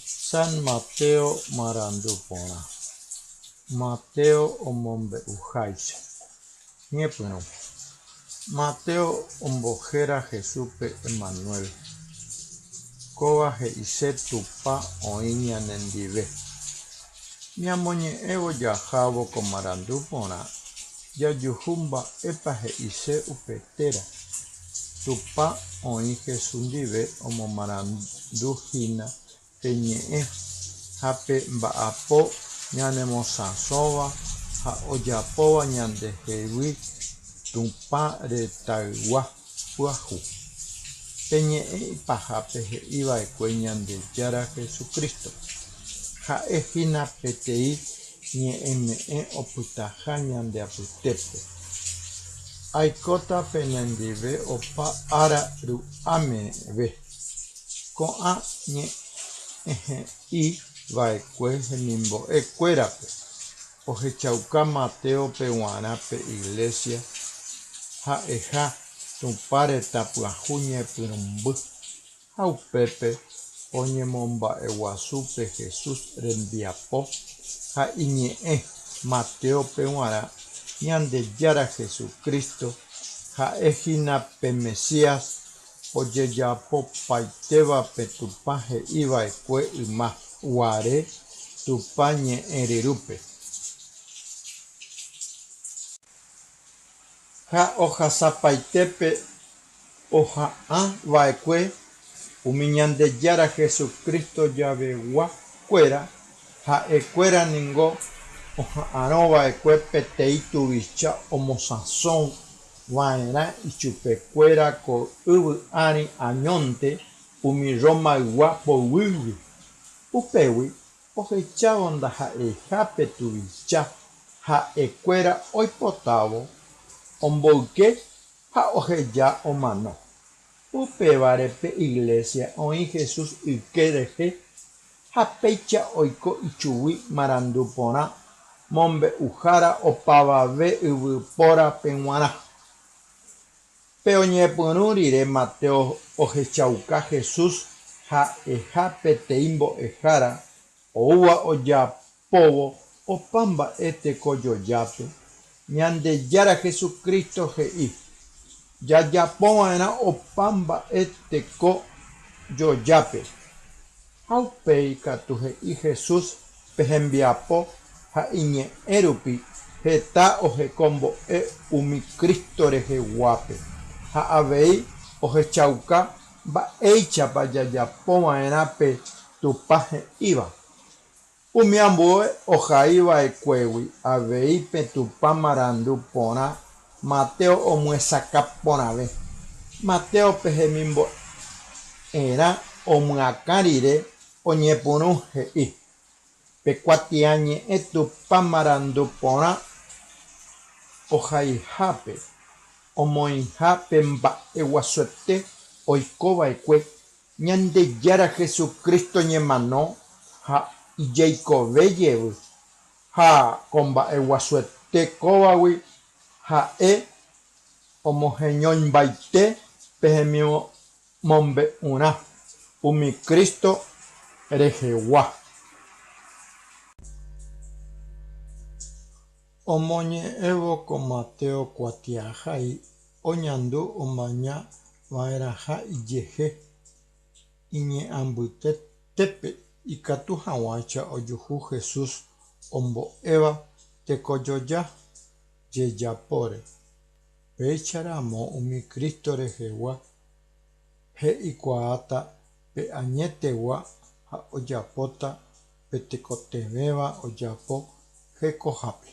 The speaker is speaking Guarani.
San Mateo marandu porã. Mateo omombe'uháicha. Ñepyrũ. Mateo ombohéra Jesúspe Emanuel. Kóva he'ise Tupã oĩ ñanendive. Ñamoñe'ẽvo jahávo ko marandu porã jajuhu mba'épa he'ise upe téra. Tupã oĩ Jesús ndive omomaranduhína pe ñe'ẽ ha pe mba'apo ñanemosãsóva ha ojapóva ñandehegui Tupã retãygua pyahu. Pe ñe'ẽ ipahápe he'iva'ekue Ñandejára Jesucristo. Ha'ehína peteĩ ñe'ẽme'ẽ opytaha ñande apytépe. Aikóta penendive opa ára ru'ã meve. Ko'ã ñe'ẽhe'iva'ekue hemimbo'ekuérape ohechauka Matéope g̃uarã pe Iglesia ha'eha Tupã retã pyahu ñepyrũmby ha upépe oñemomba'eguasu pe Jesús rembiapo ha iñe'ẽ Matéope g̃uarã Ñandejára Jesucristo ha'ehína pe Mesías ojejapopaitéva pe Tupã he'iva'ekue yma guare Tupã ñe'ẽryrúpe. Ha ohasapaite pe oha'ãva'ekue umi Ñandejára Jesucristo javeguakuéra, ha'ekuéra niko oha'ãrõva'ekue peteĩ tuvicha omosãsova'erã ichupekuéra ko yvy ári añónte umi Romaygua poguýgui. Upégui ohechávo ndaha'eiha pe tuvicha ha'ekuéra oipotávo, omboyke ha oheja omano. Upévare pe Iglesia oĩ Jesús yke rehe ha péicha oiko ichugui marandu porã mombe'uhára opavave yvypórape g̃uarã. Pe oñepyrũ rire Mateo ohechauka Jesús ha'eha peteĩ mbo'ehára oúva ojapóvo opa mba'e tekojojápe, Ñandejára Jesucristo he'i, Jajapova'erã opa mba'e tekojojápe. Ha upéi katu he'i Jesús pe hembiapo ha iñe'ẽ rupi heta ohekombo'e umi Cristo reheguápe ha avei ohechauka mba'éichapa jajapova'erã pe Tupã he'íva. Umi ambue ohaiva'ekuégui avei pe Tupã marandu porã Mateo omyesakã porãve. Mateo pe hemimbo'erã omyakã rire oñepyrũ he'i, Pe kuatiañe'ẽ Tupã marandu porã ohaihápe omoĩha pe mba'eguasuete oikova'ekue Ñandejára Jesucristo ñemano ha ijeikove jevy, ha ko mba'eguasuete kóvagui ha'e omoheñoimbaite pe hemimombe'urã umi Cristo rehegua. Omoñe'ẽvo ko Mateo kuatiahai oñandu omaña va'erãha ijehe iñe'ãmbytetépe ikatu hag̃uáicha ojuhu Jesús ombo'éva tekojoja jejapóre. Péicharamo umi Cristo rehegua he'ikuaáta pe añetegua ha ojapóta pe tekotevẽva ojapo hekohápe.